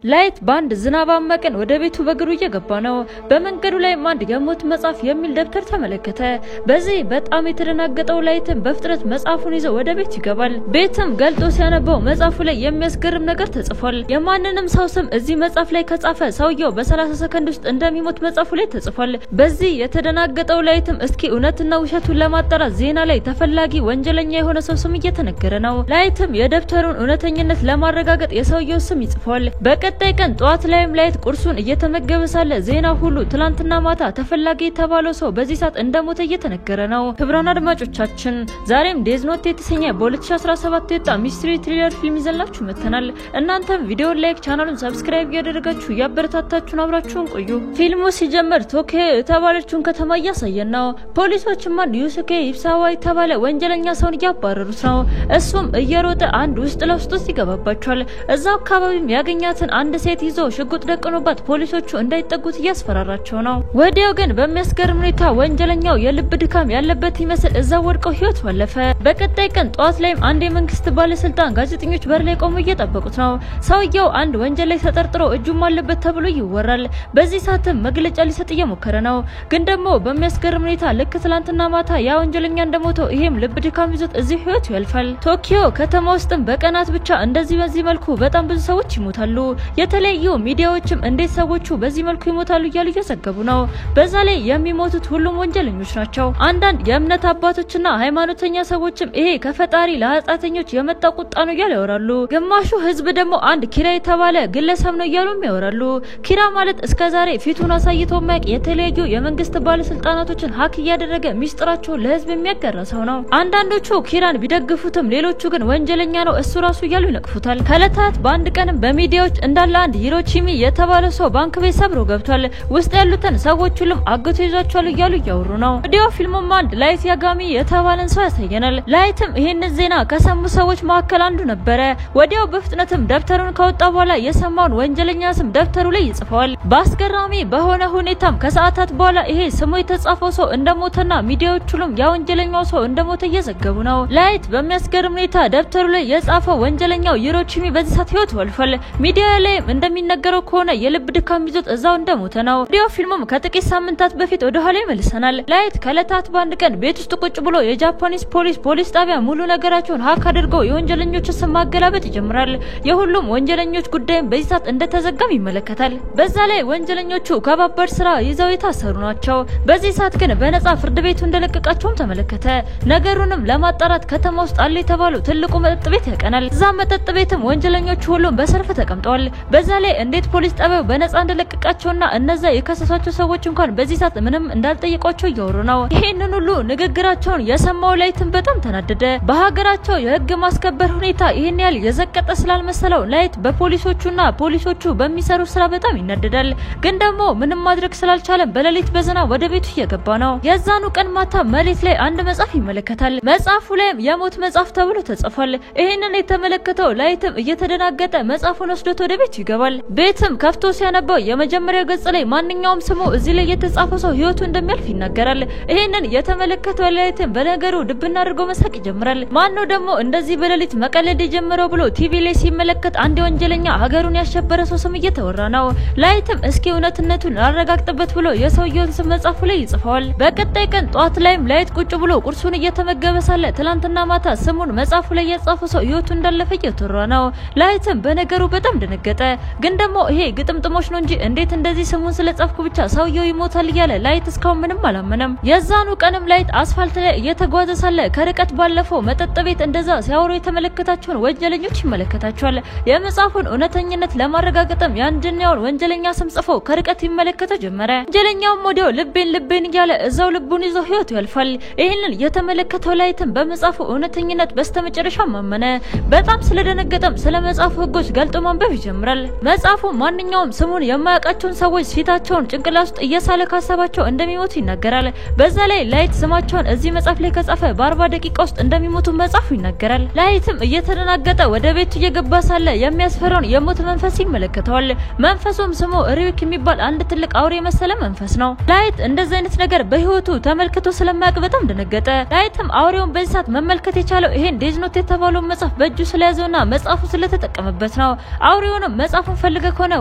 ላይት በአንድ ዝናባማ ቀን ወደ ቤቱ በእግሩ እየገባ ነው። በመንገዱ ላይም አንድ የሞት መጽሐፍ የሚል ደብተር ተመለከተ። በዚህ በጣም የተደናገጠው ላይትም በፍጥነት መጽሐፉን ይዞ ወደ ቤት ይገባል። ቤትም ገልጦ ሲያነበው መጽሐፉ ላይ የሚያስገርም ነገር ተጽፏል። የማንንም ሰው ስም እዚህ መጽሐፍ ላይ ከጻፈ ሰውየው በ30 ሰከንድ ውስጥ እንደሚሞት መጽሐፉ ላይ ተጽፏል። በዚህ የተደናገጠው ላይትም እስኪ እውነትና ውሸቱን ለማጣራት ዜና ላይ ተፈላጊ ወንጀለኛ የሆነ ሰው ስም እየተነገረ ነው። ላይትም የደብተሩን እውነተኝነት ለማረጋገጥ የሰውየው ስም ይጽፏል። በቀጣይ ቀን ጠዋት ላይም ላይት ቁርሱን እየተመገበ ሳለ ዜና ሁሉ ትላንትና ማታ ተፈላጊ የተባለው ሰው በዚህ ሰዓት እንደሞተ እየተነገረ ነው። ክቡራን አድማጮቻችን፣ ዛሬም Death Note የተሰኘ በ2017 የወጣ mystery thriller ፊልም ይዘንላችሁ መጥተናል። እናንተም ቪዲዮን like፣ ቻናሉን subscribe እያደረጋችሁ እያበረታታችሁን አብራችሁን ቆዩ። ፊልሙ ሲጀመር ቶኪዮ የተባለችውን ከተማ እያሳየን ነው። ፖሊሶችም አንድ ዩሱኬ ኢብሳዋ የተባለ ወንጀለኛ ሰውን እያባረሩት ነው። እሱም እየሮጠ አንድ ውስጥ ለውስጥ ውስጥ ይገባባቸዋል። እዛው አካባቢም ያገኛትን አንድ ሴት ይዞ ሽጉጥ ደቅኖባት ፖሊሶቹ እንዳይጠጉት እያስፈራራቸው ነው። ወዲያው ግን በሚያስገርም ሁኔታ ወንጀለኛው የልብ ድካም ያለበት ይመስል እዛው ወድቀው ህይወቱ አለፈ። በቀጣይ ቀን ጠዋት ላይም አንድ የመንግስት ባለስልጣን ጋዜጠኞች በር ላይ ቆመው እየጠበቁት ነው። ሰውየው አንድ ወንጀል ላይ ተጠርጥሮ እጁም አለበት ተብሎ ይወራል። በዚህ ሰዓትም መግለጫ ሊሰጥ እየሞከረ ነው። ግን ደግሞ በሚያስገርም ሁኔታ ልክ ትላንትና ማታ ያ ወንጀለኛ እንደሞተው ይሄም ልብ ድካም ይዞት እዚህ ህይወቱ ያልፋል። ቶኪዮ ከተማ ውስጥም በቀናት ብቻ እንደዚህ በዚህ መልኩ በጣም ብዙ ሰዎች ይሞታሉ። የተለያዩ ሚዲያዎችም እንዴት ሰዎቹ በዚህ መልኩ ይሞታሉ እያሉ እየዘገቡ ነው። በዛ ላይ የሚሞቱት ሁሉም ወንጀለኞች ናቸው። አንዳንድ የእምነት አባቶችና ሃይማኖተኛ ሰዎችም ይሄ ከፈጣሪ ለኃጢአተኞች የመጣ ቁጣ ነው እያሉ ያወራሉ። ግማሹ ህዝብ ደግሞ አንድ ኪራ የተባለ ግለሰብ ነው እያሉም ያወራሉ። ኪራ ማለት እስከዛሬ ፊቱን አሳይቶ የማያውቅ፣ የተለያዩ የመንግስት ባለስልጣናቶችን hack እያደረገ ሚስጥራቸውን ለህዝብ የሚያጋራ ሰው ነው። አንዳንዶቹ ኪራን ቢደግፉትም ሌሎቹ ግን ወንጀለኛ ነው እሱ ራሱ እያሉ ይነቅፉታል። ከእለታት በአንድ ቀንም በሚዲያዎች እንዳለ አንድ ሂሮቺሚ የተባለ ሰው ባንክ ቤት ሰብሮ ገብቷል። ውስጥ ያሉትን ሰዎች ሁሉም አግቶ ይዟቸዋል እያሉ እያወሩ ነው። ወዲያው ፊልሙም አንድ ላይት ያጋሚ የተባለን ሰው ያሳየናል። ላይትም ይህንን ዜና ከሰሙ ሰዎች መካከል አንዱ ነበረ። ወዲያው በፍጥነትም ደብተሩን ካወጣ በኋላ የሰማውን ወንጀለኛ ስም ደብተሩ ላይ ይጽፈዋል። በአስገራሚ በሆነ ሁኔታም ከሰዓታት በኋላ ይሄ ስሙ የተጻፈው ሰው እንደሞተና ሚዲያዎች ሁሉም ያ ወንጀለኛው ሰው እንደሞተ እየዘገቡ ነው። ላይት በሚያስገርም ሁኔታ ደብተሩ ላይ የጻፈው ወንጀለኛው ሂሮቺሚ በዚህ ሰዓት ህይወቱ አልፏል። ሚዲያ ላይም እንደሚነገረው ከሆነ የልብ ድካም ይዞት እዛው እንደሞተ ነው። ወዲያው ፊልሙም ከጥቂት ሳምንታት በፊት ወደ ኋላ ይመልሰናል። ላይት ከእለታት በአንድ ቀን ቤት ውስጥ ቁጭ ብሎ የ Japanese ፖሊስ ጣቢያ ሙሉ ነገራቸውን hack አድርገው የወንጀለኞች ስም ማገላበጥ ይጀምራል። የሁሉም ወንጀለኞች ጉዳይም በዚህ ሰዓት እንደተዘጋም ይመለከታል። በዛ ላይ ወንጀለኞቹ ከባባድ ስራ ይዘው የታሰሩ ናቸው። በዚህ ሰዓት ግን በነፃ ፍርድ ቤቱ እንደለቀቃቸውም ተመለከተ። ነገሩንም ለማጣራት ከተማ ውስጥ አለ የተባለው ትልቁ መጠጥ ቤት ያቀናል። እዛ መጠጥ ቤትም ወንጀለኞቹ ሁሉም በሰልፍ ተቀምጠዋል። በዛ ላይ እንዴት ፖሊስ ጣቢያው በነፃ እንደለቀቃቸውና እነዛ የከሰሷቸው ሰዎች እንኳን በዚህ ሰዓት ምንም እንዳልጠየቋቸው እያወሩ ነው። ይሄንን ሁሉ ንግግራቸውን የሰማው ላይትም በጣም ተናደደ። በሀገራቸው የህግ ማስከበር ሁኔታ ይሄን ያህል የዘቀጠ ስላልመሰለው ላይት በፖሊሶቹና ፖሊሶቹ በሚሰሩ ስራ በጣም ይናደዳል። ግን ደግሞ ምንም ማድረግ ስላልቻለ በሌሊት በዝናብ ወደ ቤቱ እየገባ ነው። የዛኑ ቀን ማታ መሬት ላይ አንድ መጽሐፍ ይመለከታል። መጽሐፉ ላይም የሞት መጽሐፍ ተብሎ ተጽፏል። ይሄንን የተመለከተው ላይትም እየተደናገጠ መጽሐፉን ወስዶት ወደ ቤቱ ይገባል። ቤትም ከፍቶ ሲያነበው የመጀመሪያው ገጽ ላይ ማንኛውም ስሙ እዚህ ላይ የተጻፈው ሰው ህይወቱ እንደሚያልፍ ይናገራል። ይሄንን የተመለከተው ላይትም በነገሩ ድብና አድርጎ መሳቅ ይጀምራል። ማነው ደግሞ እንደዚህ በሌሊት መቀለድ የጀመረው ብሎ ቲቪ ላይ ሲመለከት አንድ ወንጀለኛ ሀገሩን ያሸበረ ሰው ስም እየተወራ ነው። ላይትም እስኪ እውነትነቱን ላረጋግጥበት ብሎ የሰውየውን ስም መጽሐፉ ላይ ይጽፈዋል። በቀጣይ ቀን ጠዋት ላይም ላይት ቁጭ ብሎ ቁርሱን እየተመገበ ሳለ ትላንትና ማታ ስሙን መጽሐፉ ላይ የጻፈው ሰው ህይወቱ እንዳለፈ እየተወራ ነው። ላይትም በነገሩ በጣም ደነገጠ። ግን ደግሞ ይሄ ግጥምጥሞች ነው እንጂ እንዴት እንደዚህ ስሙን ስለጻፍኩ ብቻ ሰውየው ይሞታል እያለ ላይት እስካሁን ምንም አላመነም። የዛኑ ቀንም ላይት አስፋልት ላይ እየተጓዘ ሳለ ከርቀት ባለፈው መጠጥ ቤት እንደዛ ሲያወሩ የተመለከታቸውን ወንጀለኞች ይመለከታቸዋል። የመጽሐፉን እውነተኝነት ለማረጋገጥም የአንደኛውን ወንጀለኛ ስም ጽፎ ከርቀት ይመለከተው ጀመረ። ወንጀለኛውም ወዲያው ልቤን ልቤን እያለ እዛው ልቡን ይዞ ህይወቱ ያልፋል። ይህንን የተመለከተው ላይትም በመጽሐፉ እውነተኝነት በስተመጨረሻ አመነ። በጣም ስለደነገጠም ስለ መጽሐፉ ህጎች ገልጦ ማንበብ ይጀምራል። መጽሐፉ ማንኛውም ስሙን የማያውቃቸውን ሰዎች ፊታቸውን ጭንቅላት ውስጥ እየሳለ ካሰባቸው እንደሚሞቱ ይናገራል። በዛ ላይ ላይት ስማቸውን እዚህ መጽሐፍ ላይ ከጻፈ በ40 ደቂቃ ውስጥ እንደሚሞቱ መጽሐፉ ይናገራል። ላይትም እየተደናገጠ ወደ ቤቱ እየገባ ሳለ የሚያስፈራውን የሞት መንፈስ ይመለከተዋል። መንፈሱም ስሙ ሪዊክ የሚባል አንድ ትልቅ አውሬ የመሰለ መንፈስ ነው። ላይት እንደዚህ አይነት ነገር በህይወቱ ተመልክቶ ስለማያውቅ በጣም ደነገጠ። ላይትም አውሬውን በዚህ ሰዓት መመልከት የቻለው ይሄን Death Note የተባለውን መጽሐፍ በእጁ ስለያዘውና መጽሐፉ ስለተጠቀመበት ነው። አውሬውንም አውሬው መጽሐፉን ፈልገ ከሆነ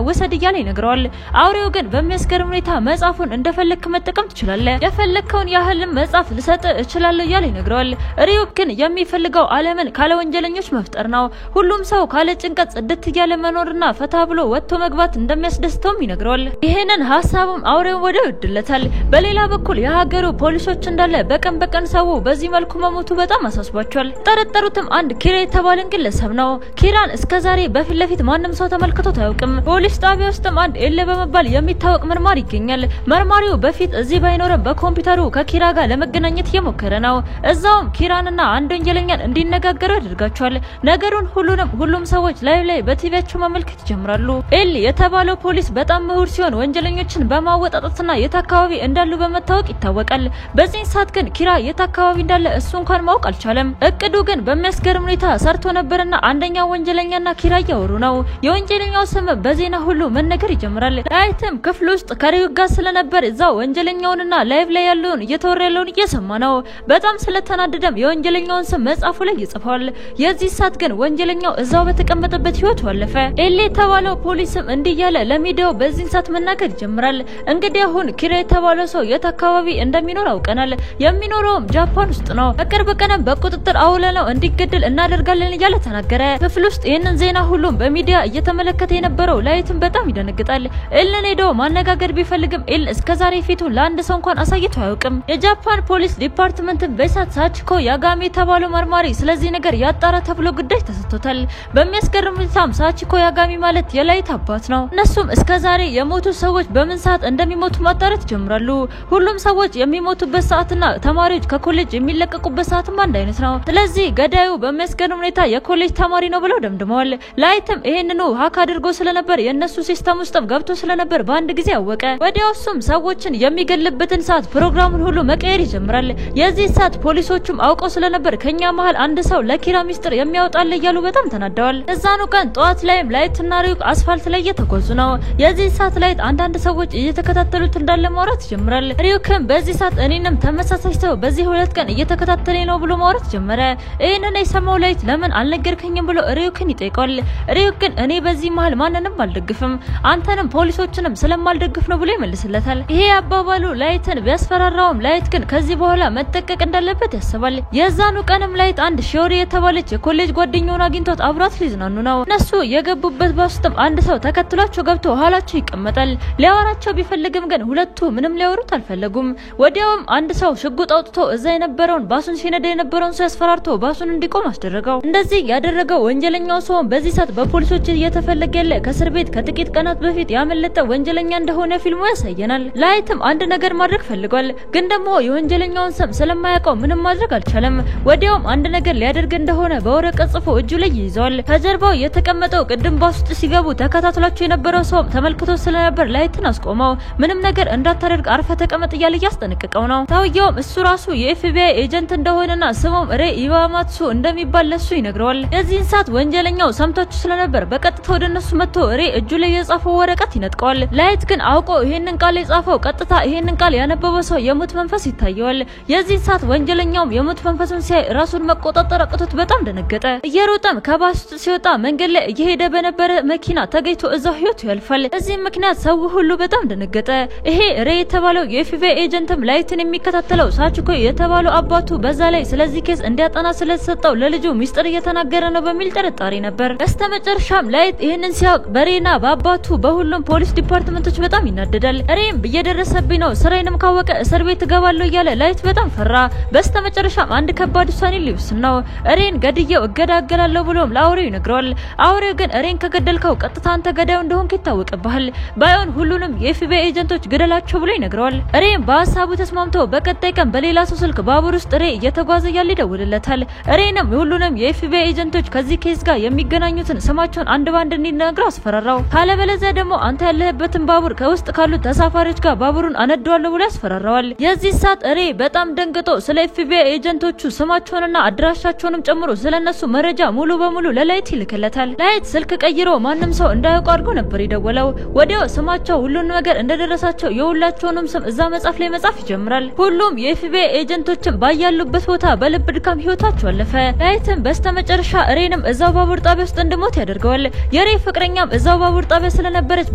ውሰድ እያለ ይነግረዋል። አውሬው ግን በሚያስገርም ሁኔታ መጽሐፉን እንደፈለክ መጠቀም ትችላለህ፣ የፈለከውን ያህልም መጽሐፍ ልሰጥ እችላለሁ እያለ ይነግረዋል። ሪዩክ ግን የሚፈልገው ዓለምን ካለ ወንጀለኞች መፍጠር ነው። ሁሉም ሰው ካለ ጭንቀት ጽድት እያለ መኖርና ፈታ ብሎ ወጥቶ መግባት እንደሚያስደስተውም ይነግረዋል። ይሄንን ሀሳቡም አውሬው ወዲያው ይወድለታል። በሌላ በኩል የሀገሩ ፖሊሶች እንዳለ በቀን በቀን ሰው በዚህ መልኩ መሞቱ በጣም አሳስቧቸዋል። ጠረጠሩትም አንድ ኪራ የተባለን ግለሰብ ነው። ኪራን እስከዛሬ በፊት ለፊት ማንም ሰው ተመልክቶት አያውቅም። ፖሊስ ጣቢያ ውስጥም አንድ ኤል በመባል የሚታወቅ መርማሪ ይገኛል። መርማሪው በፊት እዚህ ባይኖርም በኮምፒውተሩ ከኪራ ጋር ለመገናኘት እየሞከረ ነው። እዛውም ኪራንና አንድ ወንጀለኛን እንዲነጋገሩ ያደርጋቸዋል። ነገሩን ሁሉንም ሁሉም ሰዎች live ላይ በቲቪያቸው መመልከት ይጀምራሉ። ኤል የተባለው ፖሊስ በጣም ምሁር ሲሆን ወንጀለኞችን በማወጣጣትና የት አካባቢ እንዳሉ በመታወቅ ይታወቃል። በዚህ ሰዓት ግን ኪራ የት አካባቢ እንዳለ እሱ እንኳን ማወቅ አልቻለም። እቅዱ ግን በሚያስገርም ሁኔታ ሰርቶ ነበርና አንደኛው ወንጀለኛና ኪራ እያወሩ ነው። የወንጀለኛው ስም በዜና ሁሉ መነገር ይጀምራል። ላይትም ክፍል ውስጥ ከሪዩክ ጋር ስለነበር እዛው ወንጀለኛውንና live ላይ ያለውን እየተወራ ያለውን እየሰማ ነው። በጣም ስለተናደደም የወንጀለኛውን ስም መጽሐፉ ላይ ይጽፋል። የዚህ ሰዓት ግን ወንጀለኛው እዛው በተቀመጠበት ህይወቱ አለፈ። ኤሌ የተባለው ፖሊስም እንዲህ እያለ ለሚዲያው በዚህ ሰዓት መናገር ይጀምራል። እንግዲህ አሁን ኪራ የተባለው ሰው የት አካባቢ እንደሚኖር አውቀናል። የሚኖረውም ጃፓን ውስጥ ነው። በቅርብ ቀንም በቁጥጥር አውለነው እንዲገደል እናደርጋለን እያለ ተናገረ። ክፍል ውስጥ ይህንን ዜና ሁሉም በሚዲያ እየተመለከተ የነበረው ላይትም በጣም ይደነግጣል። ኤልን ሄዶ ማነጋገር ቢፈልግም ኤል እስከዛሬ ፊቱን ለአንድ ሰው እንኳን አሳይቶ አያውቅም። የጃፓን ፖሊስ department በሳት ሳችኮ ያጋሚ የተባለው መርማሪ ስለዚህ ነገር ያጣራ ተብሎ ግዳጅ ተሰጥቶታል። በሚያስገርም ሁኔታም ሳችኮ ያጋሚ ማለት የላይት አባት ነው። እነሱም እስከዛሬ የሞቱ ሰዎች በምን ሰዓት እንደሚሞቱ ማጣራት ይጀምራሉ። ሁሉም ሰዎች የሚሞቱበት ሰዓትና ተማሪዎች ከኮሌጅ የሚለቀቁበት ሰዓትም አንድ አይነት ነው። ስለዚህ ገዳዩ በሚያስገርም ሁኔታ የኮሌጅ ተማሪ ነው ብለው ደምድመዋል። ላይትም ይሄንኑ hack አድርጎ ስለነበር የነሱ system ውስጥም ገብቶ ስለነበር በአንድ ጊዜ አወቀ። ወዲያው እሱም ሰዎችን የሚገልበትን ሰዓት ፕሮግራሙን ሁሉ መቀየር ይጀምራል። የዚህ ሰዓት ፖሊሶቹም አውቀው ስለነበር ከኛ መሃል አንድ ሰው ለኪራ ሚስጥር የሚያወጣል እያሉ በጣም ተናደዋል። እዛኑ ቀን ጠዋት ላይም ላይትና ሪዩክ አስፋልት ላይ እየተጓዙ ነው። የዚህ ሰዓት ላይት አንዳንድ ሰዎች እየተከታተሉት እንዳለ ማውራት ይጀምራል። ሪዩክም በዚህ ሰዓት እኔንም ተመሳሳይ ሰው በዚህ 2 ቀን እየተከታተለኝ ነው ብሎ ማውራት ጀመረ። ይሄንን የሰማው ላይት ለምን አልነገርከኝም ብሎ ሪዩክን ይጠይቀዋል። ሪዩክ ግን እኔ በዚህ መሃል ማንንም አልደግፍም፣ አንተንም ፖሊሶችንም ስለማልደግፍ ነው ብሎ ይመልስለታል። ይሄ አባባሉ ላይትን ቢያስፈራራውም ላይት ግን ከዚህ በኋላ መጠንቀቅ እንዳለበት ያስባል። የዛኑ ቀንም ላይት አንድ ሺዮሪ የተባለች የኮሌጅ ጓደኛውን አግኝቶት አብሯት ሊዝናኑ ነው። እነሱ የገቡበት ባስ ውስጥም አንድ ሰው ተከትሏቸው ገብቶ ኋላቸው ይቀመጣል። ሊያወራቸው ቢፈልግም ግን ሁለቱ ምንም ሊያወሩት አልፈለጉም። ወዲያውም አንድ ሰው ሽጉጥ አውጥቶ እዛ የነበረውን ባሱን ሲነዳ የነበረውን ሰው ያስፈራርቶ ባሱን እንዲቆም አስደረገው። እንደዚህ ያደረገው ወንጀለኛው ሰው በዚህ ሰዓት በፖሊሶች እየተፈለገ ያለ ከእስር ቤት ከጥቂት ቀናት በፊት ያመለጠ ወንጀለኛ እንደሆነ ፊልሙ ያሳየናል። ላይትም አንድ ነገር ማድረግ ፈልጓል፣ ግን ደግሞ የወንጀለኛውን ስም ስለማያውቀው ምንም ማድረግ አልቻለም። ወዲያውም አንድ ነገር ሊያደርግ እንደሆነ በወረቀት ጽፎ እጁ ላይ ይይዘዋል። ከጀርባው የተቀመጠው ቅድም ባስ ውስጥ ሲገቡ ተከታትሏቸው የነበረው ሰው ተመልክቶ ስለነበር ላይትን አስቆመው። ምንም ነገር እንዳታደርግ አርፈህ ተቀመጥ እያለ እያስጠነቀቀው ነው። ሰውየውም እሱ ራሱ የ FBI agent እንደሆነና ስሙም ሬ ኢዋማትሱ እንደሚባል ለሱ ይነግረዋል። የዚህን ሰዓት ወንጀለኛው ሰምቷቸው ስለነበር በቀጥታ ወደ እነሱ መጥቶ ሬ እጁ ላይ የጻፈው ወረቀት ይነጥቀዋል። ላይት ግን አውቆ ይሄንን ቃል የጻፈው ቀጥታ ይሄንን ቃል ያነበበው ሰው የሞት መንፈስ ይታየዋል። የዚህን ሰዓት ወንጀለኛውም የሞት መንፈሱን ሲያይ ራሱን መቆጣጠር አቅቶት በጣም ደነገጠ። እየሮጠም ከባስ ውስጥ ሲወጣ መንገድ ላይ እየሄደ በነበረ መኪና ተገኝቶ እዛው ህይወቱ ያልፋል። በዚህ ምክንያት ሰው ሁሉ በጣም ደነገጠ። ይሄ ሬ የተባለው የ FBI agent ም ላይትን የሚከታተለው ሳችኮ የተባለው አባቱ በዛ ላይ ስለዚህ case እንዲያጠና ስለተሰጠው ለልጁ ሚስጥር እየተናገረ ነው በሚል ጥርጣሬ ነበር። በስተመጨረሻም ላይት ይህንን ሲያውቅ በሬና በአባቱ በሁሉም ፖሊስ department ኦች በጣም ይናደዳል። ሬም እየደረሰብኝ ነው፣ ስራዬንም ካወቀ እስር ቤት እገባለሁ እያለ ላይት በጣም ፈራ። በስተመጨረሻም አንድ ከባድ ውሳኔ ሊወስን ነው። ሬን ገድየው እገዳገላለሁ ብሎም ለአውሬው ይነግረዋል። አውሬው ግን ሬን ከገደልከው ቀጥታ አንተ ገዳዩ እንደሆንክ ይታወቅብሃል፣ ባይሆን ሁሉንም የ FBI agent ኦች ግደላቸው ብሎ ይነግረዋል። ሬም በሀሳቡ ተስማምቶ በቀጣይ ቀን በሌላ ሰው ስልክ ባቡር ውስጥ ሬ እየተጓዘ እያለ ይደውልለታል። ሬንም ሁሉንም የ FBI agent ኦች ከዚህ case ጋር የሚገናኙትን ስማቸውን አንድ ባንድ እንዲነግረው አስፈራራው። ካለበለዚያ ደግሞ አንተ ያለህበትን ባቡር ከውስጥ ካሉት ተሳፋሪዎች ጋር ባቡሩን አነደዋለሁ ብሎ ያስፈራራዋል። የዚህ ሰዓት ሬ በጣም ደንግጦ ስለ FBI agent ኦቹ ስማቸውንና አድራሻቸውንም ጨምሮ ስለነሱ መረጃ ሙሉ በሙሉ ለላይት ይልክለታል። ላይት ስልክ ቀይሮ ማንም ሰው እንዳያውቅ አድርጎ ነበር የደወለው። ወዲያው ስማቸው ሁሉን ነገር እንደደረሳቸው የሁላቸውንም ስም እዛ መጽሐፍ ላይ መጻፍ ይጀምራል። ሁሉም የ FBI agent ኦችም ባያሉበት ቦታ በልብ ድካም ህይወታቸው አለፈ። ላይትም በስተመጨረሻ ሬንም እዛው ባቡር ጣቢያ ውስጥ እንዲሞት ያደርገዋል። የሬ ፍቅረኛም እዛው ባቡር ጣቢያ ስለነበረች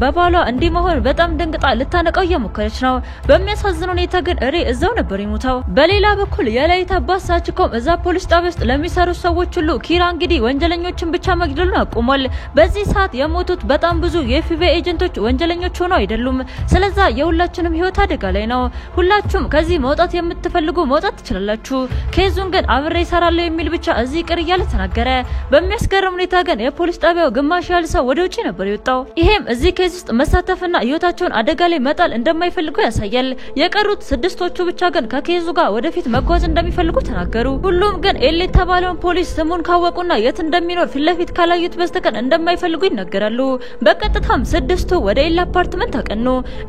በባሏ እንዲህ መሆን በጣም ደንግጣ ልታነቀው እየሞከረች ነው። በሚያሳዝን ሁኔታ ግን ሬ እዛው ነበር የሞተው። በሌላ በኩል የላይት አባት ሳችኮም እዛ ፖሊስ ጣቢያ ውስጥ ለሚሰሩ ሰዎች ሁሉ ኪራ እንግዲህ ወንጀለኞችን ብቻ መግደሉን አቁሟል። በዚህ ሰዓት የሞቱት በጣም ብዙ የኤፍቢአይ agent ኦች ወንጀለኞች ሆነው አይደሉም። ስለዛ የሁላችንም ህይወት አደጋ ላይ ነው። ሁላችሁም ከዚህ መውጣት የምትፈልጉ መውጣት ትችላላችሁ። case ኡን ግን አብሬ እሰራለሁ የሚል ብቻ እዚህ ቅር እያለ ተናገረ። በሚያስገርም ሁኔታ ግን የፖሊስ ጣቢያው ግማሽ ያህል ሰው ወደ ውጪ ነበር የወጣው። ይሄም እዚህ case ውስጥ መሳተፍና ህይወታቸውን አደጋ ላይ መጣል እንደማይፈልጉ ያሳያል። የቀሩት ስድስቶቹ ብቻ ግን ከ case ኡ ጋር ወደፊት መጓዝ እንደሚፈልጉ ተናገሩ። ሁሉም ግን ኤል የተባለውን ፖሊስ ስሙን ካወቁና የት እንደሚኖር ፊት ለፊት ካላዩት በስተቀር እንደማይፈልጉ ይናገራሉ። በቀጥታም ስድስቱ ወደ ኤል አፓርትመንት አቀኑ።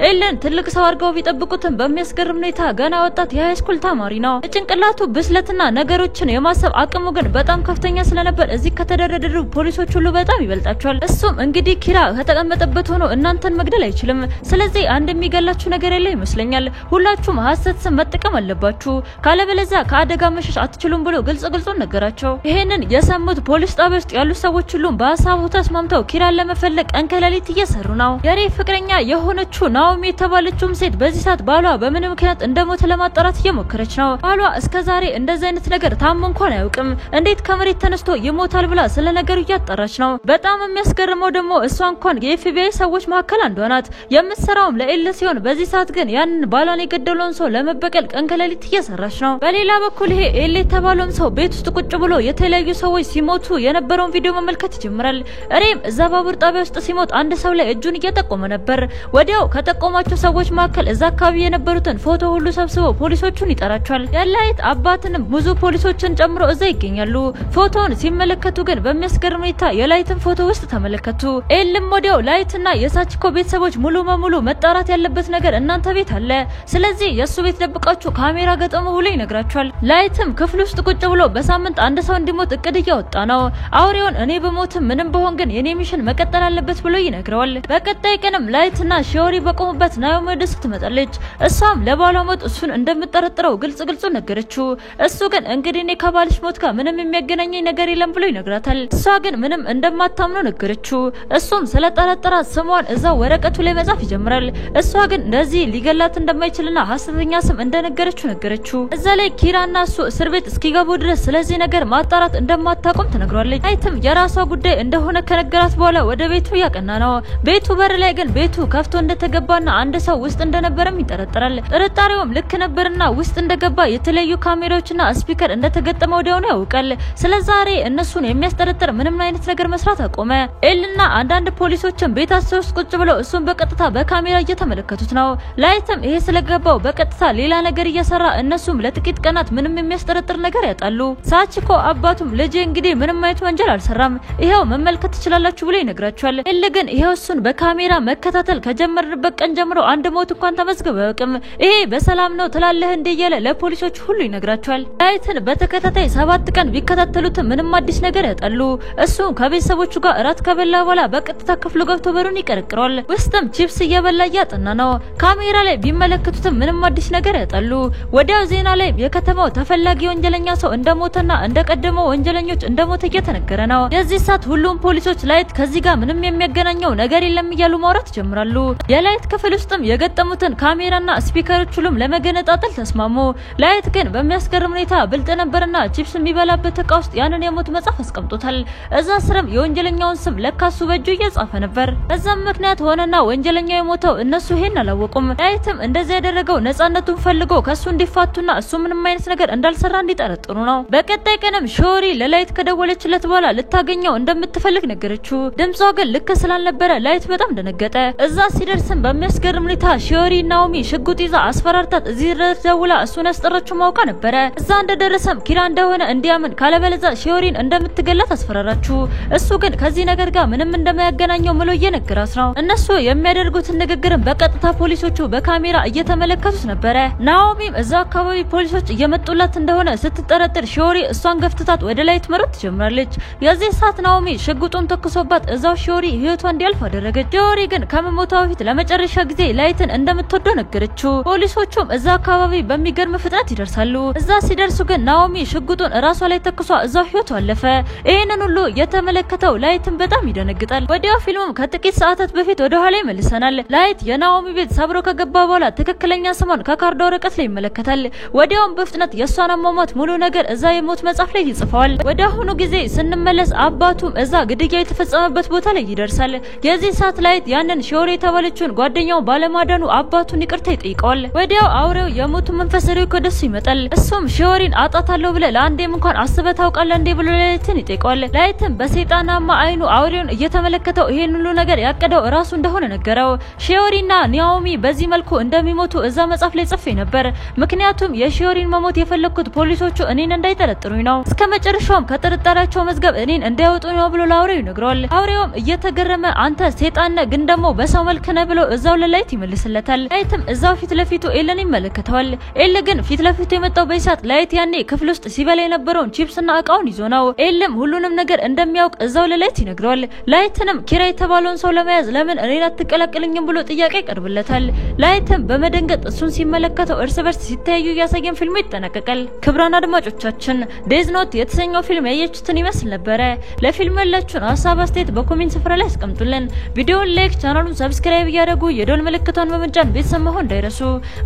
ኤልን ትልቅ ሰው አድርገው ቢጠብቁትም በሚያስገርም ሁኔታ ገና ወጣት የ high school ተማሪ ነው። የጭንቅላቱ ብስለትና ነገሮችን የማሰብ አቅሙ ግን በጣም ከፍተኛ ስለነበር እዚህ ከተደረደሩ ፖሊሶች ሁሉ በጣም ይበልጣቸዋል። እሱም እንግዲህ ኪራ ከተቀመጠበት ሆኖ እናንተን መግደል አይችልም። ስለዚህ አንድ የሚገላችሁ ነገር የለ ይመስለኛል። ሁላችሁም ሀሰት ስም መጠቀም አለባችሁ፣ ካለበለዚያ ከአደጋ መሸሽ አትችሉም ብሎ ግልጽ ግልጹን ነገራቸው። ይሄንን የሰሙት ፖሊስ ጣቢያ ውስጥ ያሉ ሰዎች ሁሉም በሀሳቡ ተስማምተው ኪራን ለመፈለግ ቀን ከሌሊት እየሰሩ ነው። የሬ ፍቅረኛ የሆነችው ናኦሚ የተባለችውም ሴት በዚህ ሰዓት ባሏ በምን ምክንያት እንደሞተ ለማጣራት እየሞከረች ነው። ባሏ እስከዛሬ እንደዚህ አይነት ነገር ታሞ እንኳን አያውቅም። እንዴት ከመሬት ተነስቶ ይሞታል ብላ ስለ ነገሩ እያጣራች ነው። በጣም የሚያስገርመው ደግሞ እሷ እንኳን የኤፍቢአይ ሰዎች መካከል አንዷ ናት። የምትሰራውም ለኤል ሲሆን በዚህ ሰዓት ግን ያንን ባሏን የገደለውን ሰው ለመበቀል ቀን ከሌሊት እየሰራች ነው። በሌላ በኩል ይሄ ኤል የተባለውም ሰው ቤት ውስጥ ቁጭ ብሎ የተለያዩ ሰዎች ሲሞቱ የነበረውን ቪዲዮ መመልከት ይጀምራል። ሬም እዛ ባቡር ጣቢያ ውስጥ ሲሞት አንድ ሰው ላይ እጁን እየጠቆመ ነበር። ወዲያው ከጠቆማቸው ሰዎች መካከል እዛ አካባቢ የነበሩትን ፎቶ ሁሉ ሰብስበው ፖሊሶቹን ይጠራቸዋል። የላይት አባትንም ብዙ ፖሊሶችን ጨምሮ እዛ ይገኛሉ። ፎቶውን ሲመለከቱ ግን በሚያስገርም ሁኔታ የላይትን ፎቶ ውስጥ ተመለከቱ። ኤልም ወዲያው ላይትና የሳችኮ ቤተሰቦች ሙሉ በሙሉ መጣራት ያለበት ነገር እናንተ ቤት አለ፣ ስለዚህ የሱ ቤት ደብቃችሁ ካሜራ ገጠሙ ብሎ ይነግራቸዋል። ላይትም ክፍል ውስጥ ቁጭ ብሎ በሳምንት አንድ ሰው እንዲሞት እቅድ እያወጣ ነው። አውሬውን እኔ በሞትም ምንም በሆን ግን የኔ mission መቀጠል አለበት ብሎ ይነግረዋል። በቀጣይ ቀንም ላይትና ሺዮሪ በቆሙበት ናኦሚ ወደ እሱ ትመጣለች። እሷም ለባሏ ሞት እሱን እንደምጠረጥረው ግልጽ ግልጹ ነገረችው። እሱ ግን እንግዲህ እኔ ከባልሽ ሞት ጋር ምንም የሚያገናኘኝ ነገር የለም ብሎ ይነግራታል። እሷ ግን ምንም እንደማታምነው ነገረችው። እሱም ስለጠረጠራት ስሟን እዛው ወረቀቱ ላይ መጻፍ ይጀምራል። እሷ ግን እንደዚህ ሊገላት እንደማይችልና ሀሰተኛ ስም እንደነገረችው ነገረችው። እዛ ላይ ኪራና እሱ እስር ቤት እስኪገቡ ድረስ ስለዚህ ነገር ማጣራት እንደማታቆም ትነግሯለች። ላይትም የራሷ ጉዳይ እንደሆነ ከነገራት በኋላ ወደ ቤቱ እያቀና ነው። ቤቱ በር ላይ ግን ቤቱ ከፍቶ እንደተገባና አንድ ሰው ውስጥ እንደነበረም ይጠረጠራል። ጥርጣሬውም ልክ ነበርና ውስጥ እንደገባ የተለያዩ ካሜራዎችና speaker እንደተገጠመ ወዲያውኑ ያውቃል። ስለዛሬ እነሱን የሚያስጠረጥር ምንም አይነት ነገር መስራት አቆመ። ኤልና አንዳንድ ፖሊሶችን ቤታቸው ውስጥ ቁጭ ብለው እሱን በቀጥታ በካሜራ እየተመለከቱት ነው። ላይትም ይሄ ስለገባው በቀጥታ ሌላ ነገር እየሰራ እነሱም ለጥቂት ቀናት ምንም የሚያስጠረጥር ነገር ያጣሉ። ሳችኮ አባቱም ልጄ እንግዲህ ምንም አይነት ወንጀል አልሰራም፣ ይሄው መመልከት ትችላላችሁ ብሎ ይነግራቸዋል። ኤል ግን ይሄው እሱን በካሜራ መከታተል ከጀመርንበት ቀን ጀምሮ አንድ ሞት እንኳን ተመዝግቦ አያውቅም፣ ይሄ በሰላም ነው ትላለህ እንዴ እያለ ለፖሊሶች ሁሉ ይነግራቸዋል። ላይትን በተከታታይ 7 ቀን ቢከታተሉት ምንም አዲስ ነገር ያጣሉ። እሱ ከቤተሰቦቹ ጋር እራት ከበላ በኋላ በቀጥታ ክፍሉ ገብቶ በሩን ይቀረቅረዋል። ውስጥም ቺፕስ እየበላ እያጠና ነው። ካሜራ ላይ ቢመለከቱትም ምንም አዲስ ነገር ያጣሉ። ወዲያው ዜና ላይ የከተማው ተፈላጊ ወንጀለኛ ሰው እንደሞተና እንደቀደመው ወንጀለኞች እንደሞተ እየተነገረ ነው። የዚህ ሰዓት ሁሉም ፖሊሶች ላይት ከዚህ ጋር ምንም የሚያገናኘው ነገር የለም እያሉ ማውራት ይጀምራሉ። የላይት ክፍል ውስጥም የገጠሙትን ካሜራና speaker ኦች ሁሉም ለመገነጣጠል ተስማሙ። ላይት ግን በሚያስገርም ሁኔታ ብልጥ ነበርና ቺፕስ የሚበላበት እቃ ውስጥ ያንን የሞት መጽሐፍ አስቀምጦታል። እዛ ስርም የወንጀለኛውን ስም ለካሱ በእጁ እየጻፈ ነበር። በዛም ምክንያት ሆነና ወንጀለኛው የሞተው እነሱ ይሄን አላወቁም። ላይትም እንደዚህ ያደረገው ነፃነቱን ፈልጎ ከሱ እንዲፋቱና እሱ ምንም አይነት ነገር እንዳልሰራ እንዲጠረጥሩ ነው። በቀጣይ ቀንም ሾሪ ለላይት ከደወለችለት በኋላ ልታገኘው እንደምትፈልግ ነገረችው። ድምጿ ግን ልክ ስላልነበረ ላይት በጣም ደነገጠ። እዛ ሲደርስም በሚያስገርም ሁኔታ ሺዮሪ ናኦሚ ሽጉጥ ይዛ አስፈራርታት እዚህ ድረስ ደውላ እሱን ያስጠራችው ማውቃ ነበረ። እዛ እንደደረሰም ኪራ እንደሆነ እንዲያምን ካለበለዚያ ሺዮሪን እንደምትገላት አስፈራራችው። እሱ ግን ከዚህ ነገር ጋር ምንም እንደማያገናኘው ምሎ እየነገራት ነው። እነሱ የሚያደርጉትን ንግግርን በቀጥታ ፖሊሶቹ በካሜራ እየተመለከቱት ነበረ። ናኦሚም እዛ አካባቢ ፖሊሶች እየመጡላት እንደሆነ ስትጠረጥር ሺዮሪ እሷን ገፍትታት ወደ ላይት መሮጥ ትጀምራለች። የዚህ ሰዓት ናኦሚ ሽጉጡን ተኩሶባት እዛው ሺዮሪ ህይወቷ እንዲያልፍ አደረገች። ሺዮሪ ግን ከመሞቷ በፊት ለመጨረሻ ጊዜ ላይትን እንደምትወደው ነገረችው። ፖሊሶቹም እዛ አካባቢ በሚገርም ፍጥነት ይደርሳሉ። እዛ ሲደርሱ ግን ናኦሚ ሽጉጡን እራሷ ላይ ተኩሷ እዛው ህይወቷ አለፈ። ይህንን ሁሉ የተመለከተው ላይትም ኤልም በጣም ይደነግጣል። ወዲያው ፊልሙም ከጥቂት ሰዓታት በፊት ወደ ኋላ ይመልሰናል። ላይት የናኦሚ ቤት ሰብሮ ከገባ በኋላ ትክክለኛ ስሟን ከካርዷ ወረቀት ላይ ይመለከታል። ወዲያውም በፍጥነት የእሷን አሟሟት ሙሉ ነገር እዛ የሞት መጽሐፍ ላይ ይጽፈዋል። ወደ አሁኑ ጊዜ ስንመለስ አባቱም እዛ ግድያ የተፈጸመበት ቦታ ላይ ይደርሳል። የዚህ ሰዓት ላይት ያንን ሺዮሪ የተባለችውን ጓደኛው ባለማዳኑ አባቱን ይቅርታ ይጠይቀዋል። ወዲያው አውሬው የሞቱ መንፈስ ሪክ ወደሱ ይመጣል። እሱም ሺዮሪን አጣታለሁ ብለህ ለአንዴም እንኳን አስበህ ታውቃለህ እንዴ ብሎ ላይትን ይጠይቀዋል። ላይትም በሰይጣናማ አይኑ አውሬውን እየተመለከተው ይሄን ሁሉ ነገር ያቀደው እራሱ እንደሆነ ነገረው። ሺዮሪና ናኦሚ በዚህ መልኩ እንደሚሞቱ እዛ መጽሐፍ ላይ ጽፌ ነበር። ምክንያቱም የሺዮሪን መሞት የፈለኩት ፖሊሶቹ እኔን እንዳይጠረጥሩኝ ነው። እስከ መጨረሻውም ከጥርጣሬያቸው መዝገብ እኔን እንዳይወጡ ነው ብሎ ለአውሬው ይነግረዋል። አውሬውም እየተገረመ አንተ ሰይጣን ነህ፣ ግን ደግሞ በሰው መልክ ነህ ብሎ እዛው ለላይት ይመልስለታል። ላይትም እዛው ፊት ለፊቱ ኤልን ይመለከተዋል። ኤል ግን ፊት ለፊቱ የመጣው በሰዓት ላይት ያኔ ክፍል ውስጥ ሲበላ የነበረውን ቺፕስና እቃውን ይዞ ነው። ኤልም ሁሉንም ነገር እንደሚያውቅ እዛው ለላይት ይነግረዋል። ላይትንም ኪራ የተባለውን ሰው ለመያዝ ለምን እኔን አትቀላቅልኝም ብሎ ጥያቄ ይቀርብለታል። ላይትም በመደንገጥ እሱን ሲመለከተው እርስ በርስ ሲተያዩ እያሳየን ፊልሙ ይጠናቀቃል። ክቡራን አድማጮቻችን፣ Death Note የተሰኘው ፊልም ያያችሁትን ይመስል ነበረ። ለፊልሙ ያላችሁን ሀሳብ አስተያየት በ comment ስፍራ ላይ አስቀምጡልን። ቪዲዮውን like፣ ቻናሉን subscribe እያደረጉ የደወል ምልክቷን በመጫን ቤተሰብ መሆን እንዳይረሱ።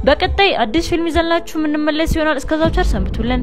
በቀጣይ አዲስ ፊልም ይዘንላችሁ የምንመለስ ይሆናል። እስከዛው ቸር ሰንብቱልን።